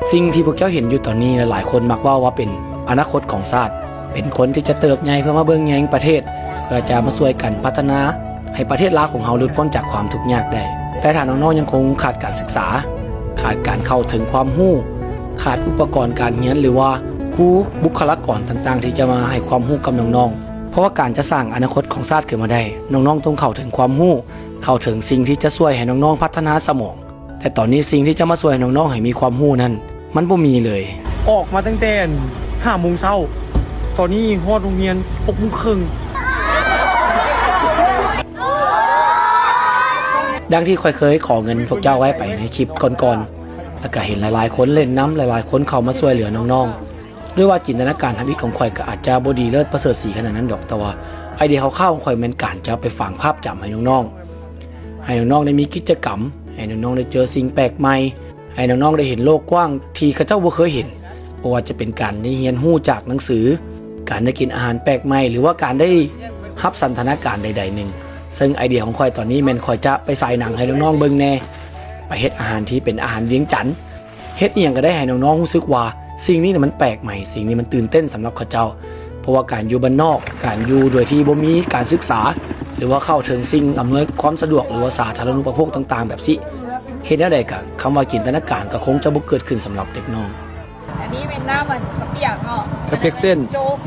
ສິ່ງທີ່ພວກເຈົ້າເຫັນຢູ່ຕອນນີ້ ຫຼາຍໆຄົນມັກເວົ້າວ່າເປັນອະນາຄົດຂອງຊາດ, ເປັນຄົນທີ່ຈະເຕີບໃຫຍ່ເພື່ອມາເບິ່ງແຍງປະເທດ, ເພື່ອຈະມາຊ່ວຍກັນພັດທະນາໃຫ້ປະເທດລາວຂອງເຮົາຫຼຸດພົ້ນຈາກຄວາມທຸກຍາກໄດ້. ແຕ່ຖ້ານ້ອງໆຍັງຄົງຂາດການສຶກສາ, ຂາດການເຂົ້າເຖິງຄວາມຮູ້, ຂາດອຸປະກອນການຮຽນ ຫຼືວ່າຄູບຸກຄະລາກອນຕ່າງໆທີ່ຈະມາໃຫ້ຄວາມຮູ້ກັບນ້ອງໆ, ເພາະວ່າການຈະສ້າງອະນາຄົດຂອງຊາດຂຶ້ນມາໄດ້, ນ້ອງໆຕ້ອງເຂົ້າເຖິງຄວາມຮູ້, ເຂົ້າເຖິງສິ່ງທີ່ຈະຊ່ວຍໃຫ້ນ້ອງໆພັດທະນາສະໝອງ. ແຕ່ຕອນນີ້ສິ່ງທີ່ຈະມາຊ່ວຍໃຫ້ນ້ອງໆໃຫ້ມີຄວາມຮູ້ນັ້ນ ມັນບໍ່ມີເລີຍ. ອອກມາຕັ້ງແຕ່ຫ້າໂມງເຊົ້າ, ຕອນນີ້ຮອດໂຮງຮຽນຫົກໂມງເຄິ່ງ. ດັ່ງທີ່ຂ້ອຍເຄີຍຂໍເງິນພວກເຈົ້າໄວ້ໄປໃນຄລິບກ່ອນໆ, ແລ້ວກະເຫັນຫຼາຍໆຄົນເຫຼັ້ນນຳ, ຫຼາຍໆຄົນເຂົ້າມາຊ່ວຍເຫຼືອນ້ອງໆ. ດ້ວຍວ່າຈິນຕະນາການທຳອິດຂອງຂ້ອຍກໍອາດຈະບໍ່ດີເລີດປະເສີດສີຂະໜາດນັ້ນດອກ, ແຕ່ວ່າໄອເດຍຄ່າວໆຂອງຂ້ອຍແມ່ນການຈະໄປຝັງພາບຈຳໃຫ້ນ້ອງໆ, ໃຫ້ນ້ອງໆໄດ້ມີກິດຈະກຳ, ໃຫ້ນ້ອງໆໄດ້ເຈີສິ່ງແປກໃໝ່, ໃຫ້ນ້ອງໆໄດ້ເຫັນໂລກກວ້າງທີ່ເຂົາເຈົ້າບໍ່ເຄີຍເຫັນ, ບໍ່ວ່າຈະເປັນການໄດ້ຮຽນຮູ້ຈາກໜັງສື, ການໄດ້ກິນອາຫານແປກໃໝ່ ຫຼືວ່າການໄດ້ຮັບສັນທະນາການໃດໆໜຶ່ງ. ເຊິ່ງໄອເດຍຂອງຂ້ອຍຕອນນີ້ແມ່ນຂ້ອຍຈະໄປສາຍໜັງໃຫ້ນ້ອງໆເບິ່ງແດ່, ໄປເຮັດອາຫານທີ່ເປັນອາຫານວຽງຈັນ, ເຮັດອີ່ຫຍັງກໍໄດ້ໃຫ້ນ້ອງໆຮູ້ສຶກວ່າສິ່ງນີ້ນະມັນແປກໃໝ່, ສິ່ງນີ້ມັນຕື່ນເຕັ້ນສຳລັບເຂົາເຈົ້າ. ເພາະວ່າການຢູ່ບ້ານນອກ, ການຢູ່ໂດຍທີ່ບໍ່ມີການສຶກສາ ຫຼືວ່າເຂົ້າເຖິງສິ່ງອຳນວຍຄວາມສະດວກ ຫຼືວ່າສາທາລະນູປະໂພກຕ່າງໆແບບຊີ້, ເຮັດແນວໃດກະຄຳວ່າຈິນຕະນາການກໍຄົງຈະບໍ່ເກີດຂຶ້ນສຳລັບເດັກນ້ອຍ. ອັນນີ້ແມ່ນນ້ຳອັນເຂົ້າປຽກເນາະ, ເຂົ້າປຽກເສັ້ນ, ໂຈກ.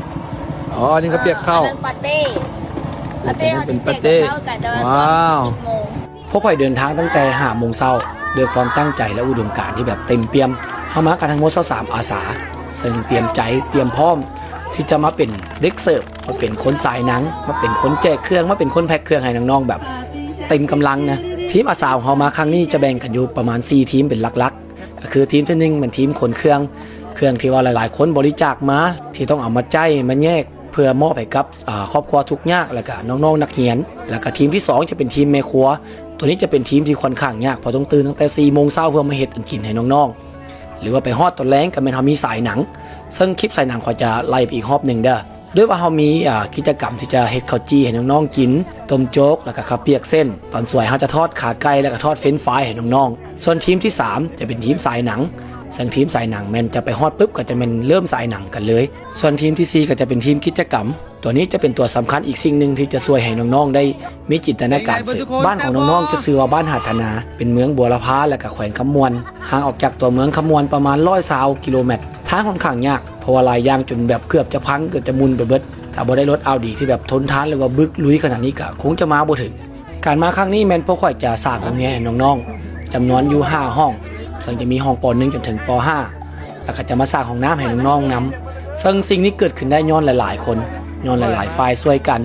ອໍ ອັນນີ້ເຂົ້າປຽກເຂົ້າ, ເອີ ອັນນັ້ນປາເຕ້, ປາເຕ້ເຮົາເປັນປາເຕັ້. ປາເຕ້ເຂົ້າກະຈະວ່າ ວ້າວ ສິບໂມງ. ພວກຂ້ອຍເດີນທາງຕັ້ງແຕ່ຫ້າໂມງເຊົ້າ ດ້ວຍຄວາມຕັ້ງໃຈ ແລະ ອຸດົມການທີ່ແບບເຕັມປ່ຽມ. ເຮົາມາກັນທັງໝົດຊາວສາມອາສາ, ເຊິ່ງຕຽມໃຈ, ຕຽມພ້ອມທີ່ຈະມາເປັນເດັກເສີບ, ມາເປັນຄົນສາຍໜັງ, ມາເປັນຄົນແຈກເຄື່ອງ, ມາເປັນຄົນແພັກເຄື່ອງໃຫ້ນ້ອງໆ ແບບເຕັມກຳລັງນະ. ທີມອາສາຂອງເຮົາມາຄັ້ງນີ້ຈະແບ່ງກັນຢູ່ປະມານສີ່ທີມເປັນຫຼັກໆ, ກໍຄືທີມທີໜຶ່ງແມ່ນທີມຂົນເຄື່ອງ, ເຄື່ອງທີ່ວ່າຫຼາຍໆຄົນບໍລິຈາກມາ, ທີ່ຕ້ອງເອົາມາໄຈ້ມາແຍກ ເພື່ອມອບໃຫ້ກັບ ອາ ຄອບຄົວທຸກຍາກ ແລ້ວກະນ້ອງໆນັກຮຽນ. ແລ້ວກະທີມທີສອງຈະເປັນທີມແມ່ຄົວ. ໂຕນີ້ຈະເປັນທີມທີ່ຂ້ອນຂ້າງຍາກ ເພາະຕ້ອງຕື່ນຕັ້ງແຕ່ສີ່ໂມງເຊົ້າເພື່ອມາເຮັດອັນກິນໃຫ້ນ້ອງໆ ຫຼືວ່າໄປຮອດຕອນແລງກໍແມ່ນເຮົາມີສາຍໜັງ. ເຊິ່ງຄລິບສາຍໜັງຂ້ອຍຈະໄລ່ໄປອີກຮອບໜຶ່ງເດີ້. ດ້ວຍວ່າເຮົາມີ ອາ ກິດຈະກຳທີ່ຈະເຮັດເຂົ້າຈີ່ໃຫ້ນ້ອງໆກິນ, ຕົ້ມໂຈກ ແລ້ວກະເຂົ້າປຽກເສັ້ນ. ຕອນສວຍເຮົາຈະທອດຂາໄກ່ ແລ້ວກະທອດເຟຣນຟາຍໃຫ້ນ້ອງໆ. ສ່ວນທີມທີສາມຈະເປັນທີມສາຍໜັງ, ເຊິ່ງທີມສາຍໜັງແມ່ນຈະໄປຮອດປຶບ ກໍຈະແມ່ນເລີ່ມສາຍໜັງກັນເລີຍ. ສ່ວນທີມທີສີ່ກໍຈະເປັນທີມກິດຈະກຳ. ຕົວນີ້ຈະເປັນຕົວສຳຄັນອີກສິ່ງໜຶ່ງທີ່ຈະຊ່ວຍໃຫ້ນ້ອງໆໄດ້ມີຈິນຕະນາການເສີມ. ບ້ານຂອງນ້ອງໆຈະຊື່ວ່າບ້ານຫາດທະນາ, ເປັນເມືອງບົວລະພາ ແລະກະແຂວງຄຳມ່ວນ, ຫ່າງອອກຈາກຕົວເມືອງຄຳມ່ວນປະມານຮ້ອຍຊາວກິໂລແມັດ. ທາງຂ້ອນຂ້າງຍາກ ເພາະວ່າຫຼາຍຢ່າງຈົນແບບເກືອບຈະພັງ, ເກືອບຈະໝຸ່ນໄປເບິດ. ຖ້າບໍ່ໄດ້ລົດອາວດີທີ່ແບບທົນທານ ຫຼືວ່າບຶກລຸຍຂະໜາດນີ້ ກະຄົງຈະມາບໍ່ເຖິງ. ການມາຄັ້ງນີ້ແມ່ນພວກຂ້ອຍຈະສ້າງໂຮງຮຽນໃຫ້ນ້ອງໆ ຈຳນວນຢູ່ຫ້າຫ້ອງ, ເຊິ່ງຈະມີຫ້ອງ ປໍໜຶ່ງ ຈົນເຖິງ ປໍຫ້າ ແລ້ວກໍຈະມາສ້າງຫ້ອງນ້ຳໃຫ້ນ້ອງໆນຳ. ເຊິ່ງສິ່ງນີ້ເກີດຂຶ້ນໄດ້ຍ້ອນຫຼາຍໆຄົນ, ຍ້ອນຫຼາຍໆຝ່າຍຊ່ວຍກັນ.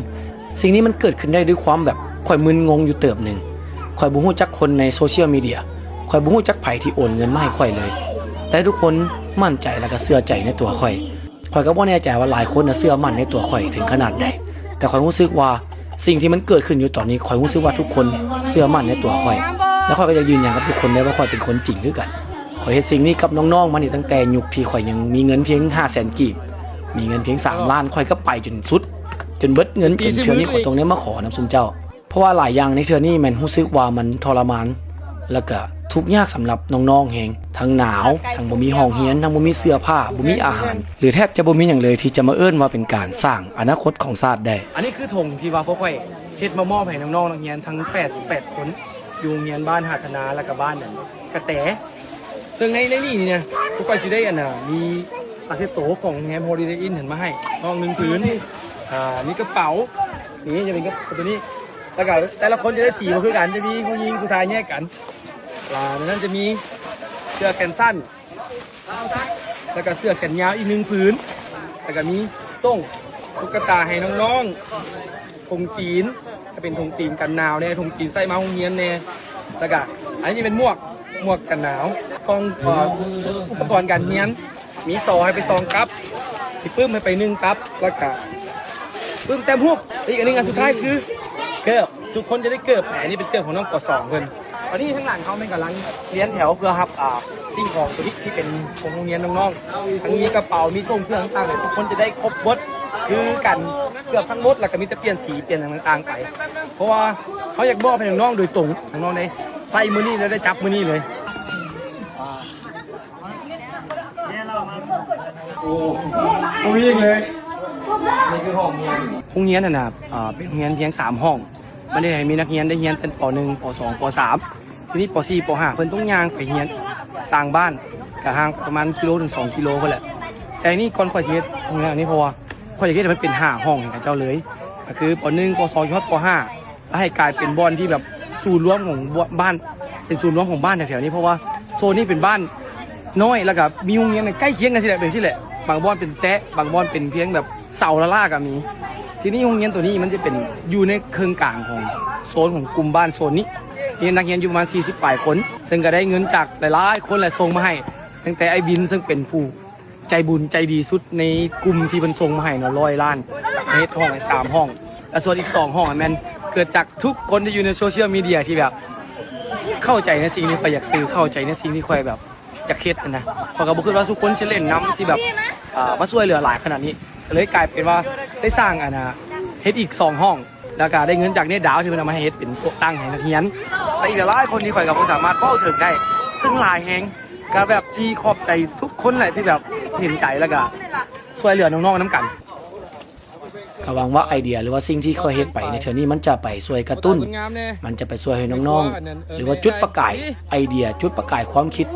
ສິ່ງນີ້ມັນເກີດຂຶ້ນໄດ້ດ້ວຍຄວາມແບບ ຂ້ອຍມຶນງົງຢູ່ເຕີບໜຶ່ງ. ຂ້ອຍບໍ່ຮູ້ຈັກຄົນໃນໂຊຊຽວມີເດຍ, ຂ້ອຍບໍ່ຮູ້ຈັກໃຜທີ່ໂອນເງິນມາໃຫ້ຂ້ອຍເລີຍ, ແຕ່ທຸກຄົນໝັ້ນໃຈ ແລ້ວກໍເຊື່ອໃຈໃນຕົວຂ້ອຍ. ຂ້ອຍກໍບໍ່ແນ່ໃຈວ່າຫຼາຍຄົນນະເຊື່ອໝັ້ນໃນຕົວຂ້ອຍເຖິງຂະໜາດໃດ, ແຕ່ຂ້ອຍຮູ້ສຶກວ່າສິ່ງທີ່ມັນເກີດຂຶ້ນຢູ່ຕອນນີ້, ຂ້ອຍຮູ້ສຶກວ່າທຸກຄົນເຊື່ອໝັ້ນໃນຕົວຂ້ອຍ, ແລະ ຂ້ອຍກໍຢາກຢືນຢັນກັບທຸກຄົນໄດ້ວ່າຂ້ອຍເປັນຄົນຈິງຄືກັນ. ຂ້ອຍເຮັດສິ່ງນີ້ກັບນ້ອງໆມານີ້ຕັ້ງແຕ່ຍຸກທີ່ຂ້ອຍຍັງມີເງິນພຽງຫ້າແສນກີບ, ມີເງິນພຽງສາມລ້ານ, ຂ້ອຍກໍໄປຈົນສຸດ, ຈົນເບິດເງິນ, ຈົນເທື່ອນີ້ຂ້ອຍຕ້ອງໄດ້ມາຂໍນຳຊຸມເຈົ້າ. ເພາະວ່າຫຼາຍຢ່າງໃນເທື່ອນີ້ແມ່ນຮູ້ສຶກວ່າມັນທໍລະມານ ແລ້ວກະທຸກຍາກສຳລັບນ້ອງໆແຮງ, ທັງໜາວ, ທັງບໍ່ມີຫ້ອງຮຽນ, ທັງບໍ່ມີເສື້ອຜ້າ, ບໍ່ມີອາຫານ ຫຼືແທບຈະບໍ່ມີຫຍັງເລີຍທີ່ຈະມາເອີ້ນວ່າເປັນການສ້າງອະນາຄົດຂອງຊາດໄດ້. ອັນນີ້ຄືຖົງທີ່ວ່າພວກຂ້ອຍເຮັດມາມອບໃຫ້ນ້ອງໆນັກຮຽນທັງແປດສິບແປດຄົນ ຢູ່ໂຮງຮຽນບ້ານຫາດທະນາ ແລ້ວກະບ້ານນັ້ນ ກະແຕ. ເຊິ່ງໃນ ໃນນີ້ນີ້ນະ ພວກຂ້ອຍຊິໄດ້ ອັນນ່າ ມີຜ້າເຊັດໂຕຂອງໂຮງແຮມ Holiday Inn ຫັ້ນມາໃຫ້ນ້ອງໜຶ່ງຜືນ, ອ່າ ມີກະເປົາ, ນີ້ຈະເປັນກະເປົາໂຕນີ້, ແລ້ວກະແຕ່ລະຄົນຈະໄດ້ສີບໍ່ຄືກັນ, ຈະມີຜູ້ຍິງຜູ້ຊາຍແຍກກັນ. ອ່າ ໃນນັ້ນຈະມີເສື້ອແຂນສັ້ນ ແລ້ວກະເສື້ອແຂນຍາວອີກໜຶ່ງຜືນ, ແລ້ວກະມີໂສ້ງຕຸກກະຕາໃຫ້ນ້ອງໆ, ຖົງຕີນ ຈະເປັນຖົງຕີນກັນໜາວແດ່, ຖົງຕີນໃສ່ມາໂຮງຮຽນແດ່, ແລ້ວກະອັນນີ້ຈະເປັນໝວກ, ໝວກກັນໜາວ, ກ່ອງ ເອີ ອຸປະກອນການຮຽນ, ມີສໍໃຫ້ໄປສອງກັບ, ມີປຶ້ມໃຫ້ໄປໜຶ່ງກັບ, ແລ້ວກະປຶ້ມແຕ້ມຮູບ. ອີກອັນໜຶ່ງ ອັນສຸດທ້າຍຄືເກີບ. ທຸກຄົນຈະໄດ້ເກີບ, ອັນນີ້ເປັນເກີບຂອງນ້ອງ ປໍສອງ ເພິ່ນ. ຕອນນີ້ທາງຫຼັງເຮົາແມ່ນກຳລັງລຽນແຖວເພື່ອຮັບ ອ່າ ສິ່ງຂອງໂຕນີ້ທີ່ເປັນຂອງໂຮງຮຽນນ້ອງໆ, ທັງມີກະເປົາ, ມີໂສ້ງເຄື່ອງຕ່າງໆ, ທຸກຄົນຈະໄດ້ຄົບເບິດຄືກັນເກືອບທັງໝົດ, ແລ້ວກໍມີແຕ່ປ່ຽນສີປ່ຽນຫຍັງຕ່າງໆໄປ, ເພາະວ່າເຮົາຢາກມອບໃຫ້ນ້ອງໆໂດຍຕົງ, ນ້ອງໆໄດ້ໃຊ້ມື້ນີ້ ແລ້ວໄດ້ຈັບມື້ນີ້ເລີຍ. ໂອ້ ບໍ່ມີອີກເລີຍ. ນີ້ຄືຫ້ອງຮຽນ ໂຮງຮຽນຫັ້ນນະ ເປັນໂຮງຮຽນພຽງສາມຫ້ອງ. ມັນເຮັດໃຫ້ມີນັກຮຽນໄດ້ຮຽນຕັ້ງ ປໍໜຶ່ງ ປໍສອງ ປໍສາມ ທີນີ້ ປໍສີ່ ປໍຫ້າ ເພິ່ນຕ້ອງຍ່າງໄປຮຽນຕ່າງບ້ານ ກະຫ່າງປະມານກິໂລເຖິງສອງກິໂລພຸ້ນແຫຼະ. ແຕ່ນີ້ກ່ອນຂ້ອຍຊິເຮັດໂຮງຮຽນອັນນີ້ ເພາະວ່າຂ້ອຍຢາກເຮັດໃຫ້ມັນເປັນຫ້າຫ້ອງໃຫ້ເຂົາເຈົ້າເລີຍ ກະຄື ປໍໜຶ່ງ ປໍສອງ ຈົນຮອດ ປໍຫ້າ ແລ້ວໃຫ້ກາຍເປັນບ່ອນທີ່ແບບສູນລວມຂອງບ້ານ ເປັນສູນລວມຂອງບ້ານແຖວໆນີ້ ເພາະວ່າໂຊນນີ້ເປັນບ້ານນ້ອຍ ແລ້ວກະມີໂຮງຮຽນໃກ້ຄຽງກັນຊີ້ແຫຼະ ເປັນຊີ້ແຫຼະ. ບາງບ່ອນເປັນແຕະ ບາງບ່ອນເປັນພຽງແບບເສົາລ້າໆກະມີ. ທີນີ້ໂຮງຮຽນໂຕນີ້ມັນຈະເປັນຢູ່ໃນເຄິ່ງກາງຂອງໂຊນຂອງກຸ່ມບ້ານໂຊນນີ້ ມີນັກຮຽນຢູ່ປະມານສີ່ສິບປາຍຄົນ ເຊິ່ງກະໄດ້ເງິນຈາກຫຼາຍໆຄົນແຫຼະ ສົ່ງມາໃຫ້ ຕັ້ງແຕ່ອ້າຍບິນ ເຊິ່ງເປັນຜູ້ ໃຈບຸນໃຈດີສຸດໃນກຸ່ມທີ່ເພິ່ນສົ່ງມາໃຫ້ເນາະ ຮ້ອຍລ້ານ ເຮັດຫ້ອງໃຫ້ສາມຫ້ອງ ແລະ ສ່ວນອີກສອງຫ້ອງຫັ້ນແມ່ນເກີດຈາກທຸກຄົນທີ່ຢູ່ໃນໂຊຊຽວມີເດຍທີ່ແບບເຂົ້າໃຈໃນສິ່ງທີ່ຂ້ອຍຢາກສື່ ເຂົ້າໃຈໃນສິ່ງທີ່ຂ້ອຍແບບຢາກເຮັດຫັ້ນນະ. ຂ້ອຍກະບໍ່ຄິດວ່າທຸກຄົນຊິເຫຼັ້ນນຳ ຊິແບບ ເອີ ມາຊ່ວຍເຫຼືອຫຼາຍຂະໜາດນີ້ ກະເລີຍກາຍເປັນວ່າໄດ້ສ້າງອັນນະ ເຮັດອີກສອງຫ້ອງ ແລ້ວກະໄດ້ເງິນຈາກເນດດາວທີ່ເພິ່ນເອົາມາໃຫ້ເຮັດເປັນໂຕະຕັ່ງໃຫ້ນັກຮຽນ ແລະ ອີກຫຼາຍໆຄົນທີ່ຂ້ອຍກະບໍ່ສາມາດເວົ້າເຖິງໄດ້ ເຊິ່ງຫຼາຍແຮງ. ກະແບບຊິຂອບໃຈທຸກຄົນແຫຼະທີ່ແບບເຫັນໃຈ ແລ້ວກະຊ່ວຍເຫຼືອນ້ອງໆນຳກັນ. ກະຫວັງວ່າໄອເດຍ ຫຼືວ່າສິ່ງທີ່ຂ້ອຍເຮັດໄປໃນເທື່ອນີ້ ມັນຈະໄປຊ່ວຍກະຕຸ້ນ ມັນຈະໄປຊ່ວຍໃຫ້ນ້ອງໆ ຫຼືວ່າຈຸດປະກາຍໄອເດຍ ຈຸດປະກາຍຄວາມຄິດ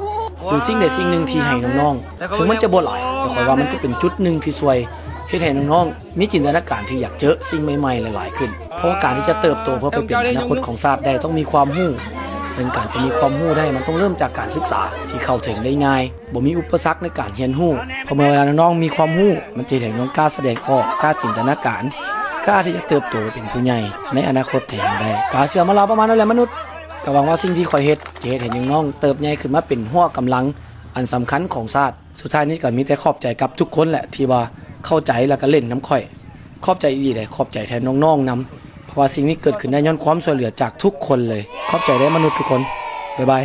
ຫຼືສິ່ງໃດສິ່ງໜຶ່ງທີ່ໃຫ້ນ້ອງໆ ເຖິງມັນຈະບໍ່ຫຼາຍ ແຕ່ຂ້ອຍວ່າມັນຈະເປັນຈຸດໜຶ່ງທີ່ຊ່ວຍເຮັດໃຫ້ນ້ອງໆ ມີຈິນຕະນາການທີ່ຢາກເຈີສິ່ງໃໝ່ໆຫຼາຍໆຂຶ້ນ. ເພາະວ່າການທີ່ຈະເຕີບໂຕເພື່ອໄປເປັນອະນາຄົດຂອງຊາດໄດ້ ຕ້ອງມີຄວາມຮູ້ ເຊິ່ງການຈະມີຄວາມຮູ້ໄດ້ ມັນຕ້ອງເລີ່ມຈາກການສຶກສາທີ່ເຂົ້າເຖິງໄດ້ງ່າຍ ບໍ່ມີອຸປະສັກໃນການຮຽນຮູ້. ເພາະເມື່ອເວລານ້ອງໆມີຄວາມຮູ້ ມັນຈະເຮັດໃຫ້ນ້ອງກ້າສະແດງອອກ ກ້າຈິນຕະນາການ ກ້າທີ່ຈະເຕີບໂຕເປັນຜູ້ໃຫຍ່ໃນອະນາຄົດໄດ້ຢ່າງໃດ. ກະເຊື່ອມາລາວປະມານນັ້ນແຫຼະມະນຸດ. ກະຫວັງວ່າສິ່ງທີ່ຂ້ອຍເຮັດຈະເຮັດໃຫ້ນ້ອງໆເຕີບໃຫຍ່ຂຶ້ນມາເປັນຮົ້ວກຳລັງອັນສຳຄັນຂອງຊາດ. ສຸດທ້າຍນີ້ກະມີແຕ່ຂອບໃຈກັບທຸກຄົນແຫຼະ ທີ່ວ່າເຂົ້າໃຈ ແລ້ວກະເຫຼັ້ນນຳຂ້ອຍ. ຂອບໃຈອີ່ຫຼີເດ້ ຂອບໃຈແທນນ້ອງໆນຳ ເພາະວ່າສິ່ງນີ້ເກີດຂຶ້ນໄດ້ຍ້ອນຄວາມຊ່ວຍເຫຼືອຈາກທຸກຄົນເລີຍ. ຂອບໃຈເດີ້ມະນຸດທຸກຄົນ. ບາຍບາຍ.